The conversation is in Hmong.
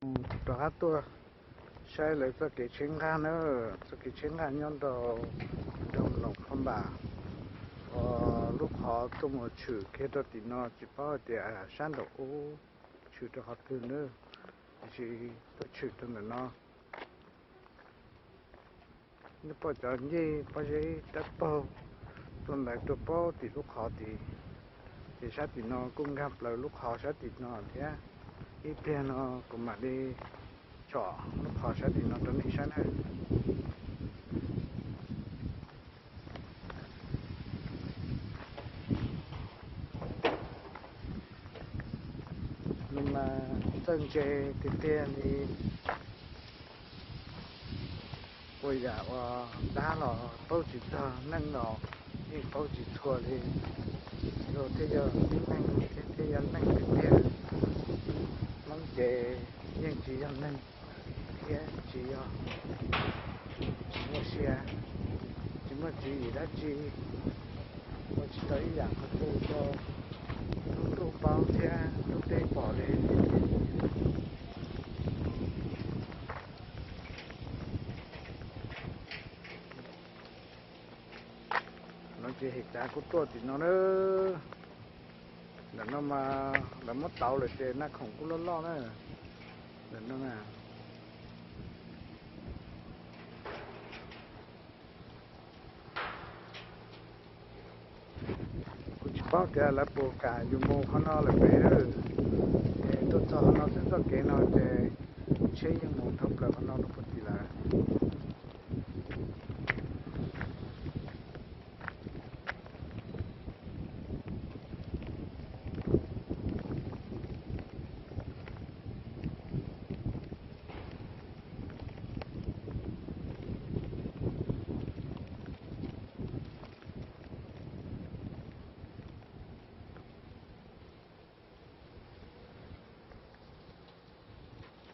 Rov qab tuaj saib lawv txoj kev tsheb nqaj na, txoj kev tsheb nqaj nyob rau nroog Noom Phab Npas, uas lub qhov tuaj mus tshwm kiag rau tim no tsis paub hais tias sab nraum ub tshwm rau qhov twg na, tiam sis tuaj tshwm rau ntawm no. Nej pom cov ncej pob zeb dawb paug tuaj ntawd tuaj paub tim lub qhov tid, ces sab tim no kuj nkag plaws lub qhov sab tim no thiab. Ib pliag no kuv mam li tsom lub qhov sab tim no rau nej saib na. Nws mas txawj ntse tiag tiag li. Ua yam uas dab los paub tsis txog, neeg los yeej paub tsis txhua li. Luag thiaj yog tib neeg thiab thiaj yog neeg tiag tiag. Hmoob ces yeej tsis yog neeg thiab tsis yog, tsis muaj sia, tsis muaj tswv yim dab tsi, ua tsis tau ib yam qhov twg rau lub ntuj paub thiab lub teb pom li. No ces hem cav kuj tuaj tim no na. Ntawm no mas lawv muab tauv lawm ces naj khoom kuj loj loj na. Ntawm no na, kuv tsis paub tias lawv puas kam yus mus qhov no lawm pem, es tuaj txog qhov no xwb txoj kev no ces tsheb yeej mus dhau plaws qhov no rau puag tim lawm.